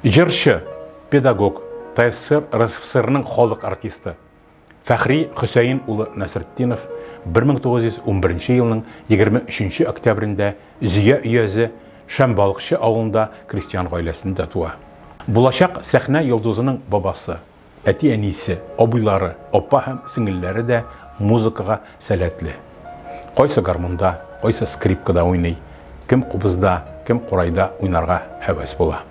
Җырчы, педагог, ТССР РСФСРның халык артисты Фәхри Хөсәен улы Насретдинов 1911 елның 23 октябрендә Зөя өязе Шәмбалыкчы авылында крестьян гаиләсендә туа. Булачак сәхнә йолдызының бабасы, Әти-әнисе, абыйлары, апа һәм сеңелләре дә музыкага сәләтле. Кайсы гармунда, кайсы скрипкада уйный, кем кубызда, кем курайда уйнарга һәвәс була.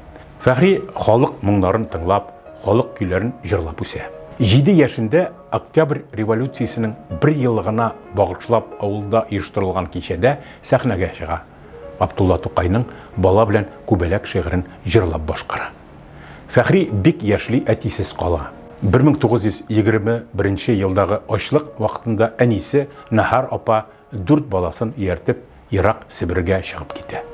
Фәхри халык моңнарын тыңлап, халык көйләрен җырлап үсә. Җиде яшендә Октябрь революциясенең бер еллыгына багышлап авылда оештырылган кичәдә сәхнәгә чыга, Габдулла Тукайның Бала белән күбәләк шигырен җырлап башкара. Фәхри бик яшьли әтисез кала. 1921 елдагы ачлык вакытында әнисе Наһар апа дүрт баласын ияртеп ерак Себергә чыгып китә.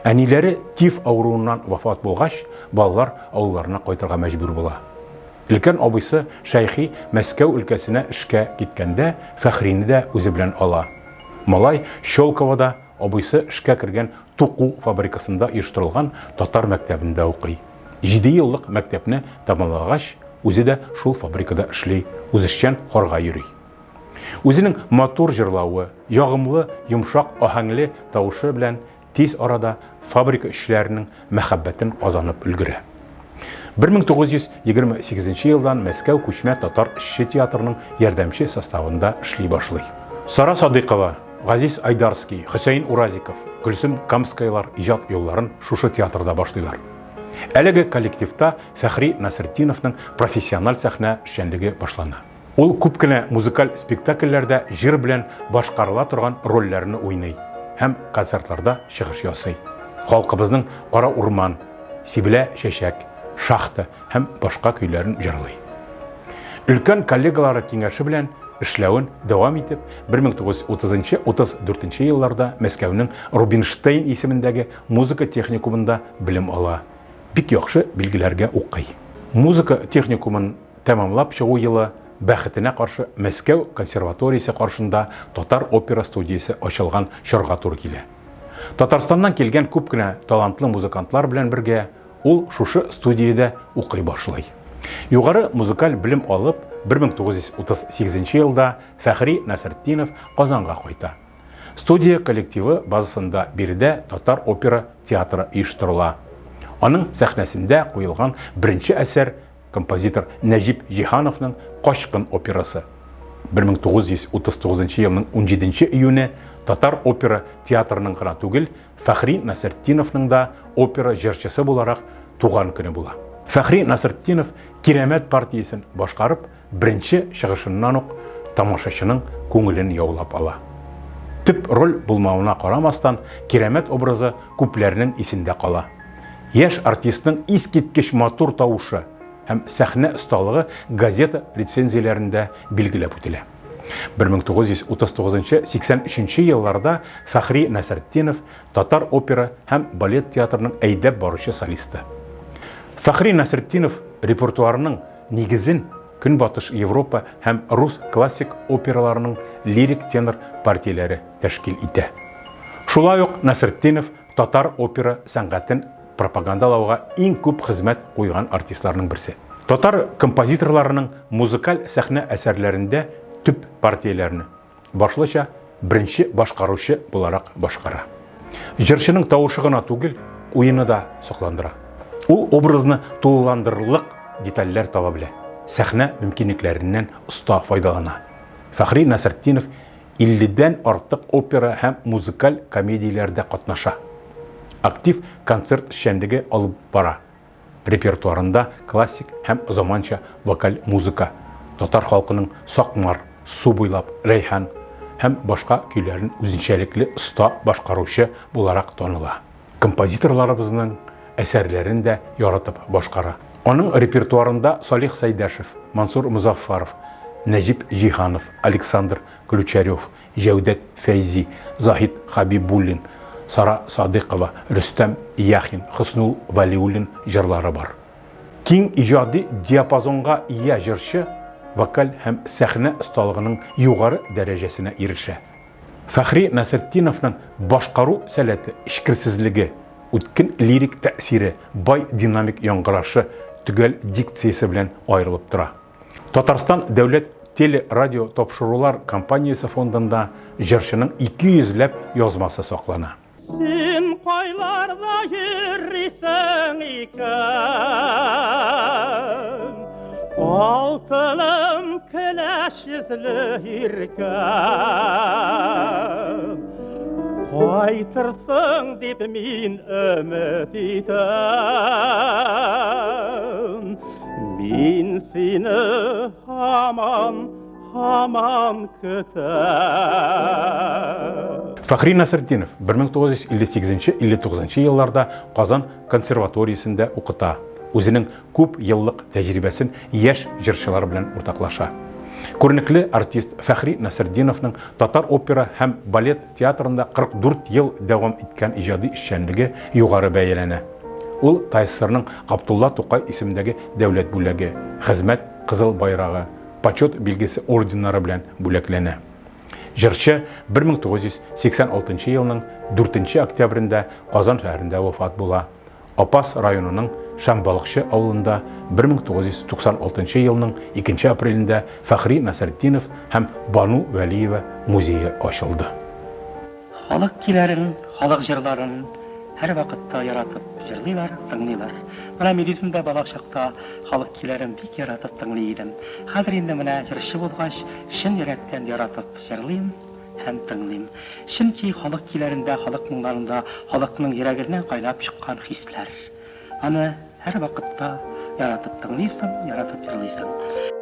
Әниләре тиф авыруыннан вафат булгач, балалар авылларына кайтырга мәҗбүр була. Өлкән абыйсы Шәйхи Мәскәү өлкәсенә эшкә киткәндә Фәхрине дә үзе белән ала. Малай Щелковода абыйсы эшкә кергән туку фабрикасында оештырылган татар мәктәбендә укый. Җидееллык мәктәпне тәмамлагач, үзе дә шул фабрикада эшли, үзешчән хорга йөри. Үзенең матур җырлавы, ягымлы, йомшак аһәңле тавышы белән тиз арада фабрика эшчеләренең мәхәббәтен казанып өлгерә. 1928 елдан Мәскәү күчмә татар эшче театрының ярдәмче составында эшли башлый. Сара Садыйкова, Газиз Айдарский, Хөсәен Уразиков, Гөлсем Камскаялар иҗат юлларын шушы театрда башлыйлар. Әлеге коллективта Фәхри Насретдиновның профессиональ сәхнә эшчәнлеге башлана. Ул күп кенә музыкаль спектакльләрдә җыр белән башкарыла торган рольләрне уйный һәм концертларда чыгыш ясый. Халкыбызның Кара урман, Сибелә чәчәк, Шахта һәм башка көйләрен җырлый. Өлкән коллегалары киңәше белән эшләвен дәвам итеп, 1930-34 елларда Мәскәүнең Рубинштейн исемендәге музыка техникумында белем ала. Бик яхшы билгеләргә укый. Музыка техникумын тәмамлап чыгу елы бәхетенә каршы Мәскәү консерваториясе каршында татар опера студиясе ачылган чорга туры килә. Татарстаннан килгән күп кенә талантлы музыкантлар белән бергә ул шушы студиядә укый башлый. Югары музыкаль белем алып, 1938 елда Фәхри Насретдинов Казанга кайта. Студия коллективы базасында биредә татар опера театры оештырыла. Аның сәхнәсендә куелган беренче әсәр Композитор Нәҗип Җиһановның Качкын операсы. 1939 елның 17 июне татар опера театрының гына түгел, Фәхри Насретдиновның да опера җырчысы буларак туган көне була. Фәхри Насретдинов Кирәмәт партиясен башкарып, беренче чыгышыннан ук тамашачының күңелен яулап ала. Төп роль булмавына карамастан, Кирәмәт образы күпләрнең исендә кала. Яшь артистның искиткеч матур тавышы һәм сәхнә осталыгы газета рецензияләрендә билгеләп үтелә. 1939-83 елларда Фәхри Насретдинов татар опера һәм балет театрының әйдәп баручы солисты. Фәхри Насретдинов репертуарының нигезен Көнбатыш Европа һәм рус классик операларының лирик тенор партияләре тәшкил итә. Шулай ук Насретдинов татар опера сәнгатен пропагандалауга иң күп хезмәт куйган артистларның берсе. Татар композиторларының музыкаль сәхнә әсәрләрендә төп партияләрне, башлыча, беренче башкаручы буларак башкара. Җырчының тавышы гына түгел, уены да сокландыра. Ул образны тулыландырырлык детальләр таба белә, сәхнә мөмкинлекләреннән оста файдалана. Фәхри Насретдинов Илледән артык опера һәм музыкаль комедияләрдә катнаша. Актив концерт эшчәнлеге алып бара. Репертуарында классик һәм заманча вокаль музыка, татар халкының Сакмар, Су буйлап, Рәйхан һәм башка көйләрен үзенчәлекле оста башкаручы буларак таныла. Композиторларыбызның әсәрләрен дә яратып башкара. Аның репертуарында Салих Сәйдәшев, Мансур Мозаффаров, Нәҗип Җиһанов, Александр Ключарев, Җәүдәт Фәйзи, Заһид Хәбибуллин, Сара Садыйкова, Рөстәм Яхин, Хөснул Вәлиуллин җырлары бар. Киң иҗади диапазонга ия җырчы вокаль һәм сәхнә осталыгының югары дәрәҗәсенә ирешә. Фәхри Насретдиновның башкару сәләте, эчкерсезлеге, үткен лирик тәэсире, бай динамик яңгырашы, төгәл дикциясе белән аерылып тора. Татарстан дәүләт теле-радио тапшырулар компаниясе фондында җырчының 200 ләп язмасы саклана. Син кайларда йөрисең икән? Алтыным көләч йөзле иркәм. Кайтырсың дип мин өмет итәм. Мин сине һаман Һаман көтәм. Фәхри Насретдинов 1958-59 елларда Казан консерваториясендә укыта, үзенең күп еллык тәҗрибәсен яшь җырчылар белән уртаклаша. Күренекле артист Фәхри Насретдиновның татар опера һәм балет театрында 44 ел дәвам иткән иҗади эшчәнлеге югары бәяләнә. Ул ТАССРның Габдулла Тукай исемендәге дәүләт бүләге, Хезмәт Кызыл Байрагы, Почет билгесе орденнары белән бүләкләнә. Җырчы 1986 елның 4 октябрендә Казан шәһәрендә вафат була. Апас районының Шәмбалыкчы авылында 1996 елның 2 апрелендә Фәхри Насретдинов һәм Бану Вәлиева музее ачылды. Халык көйләрен, халык җырларын һәрвакытта яратып җырлыйлар, тыңлыйлар. Менә мин үзем дә бала чакта халык көйләрен бик яратып тыңлый идем. Хәзер инде менә җырчы булгач, чын йөрәктән яратып җырлыйм һәм тыңлыйм. Чөнки халык көйләрендә, халык моңнарында халыкның йөрәгеннән кайнап чыккан хисләр. Аны һәрвакытта яратып тыңлыйсың, яратып җырлыйсың.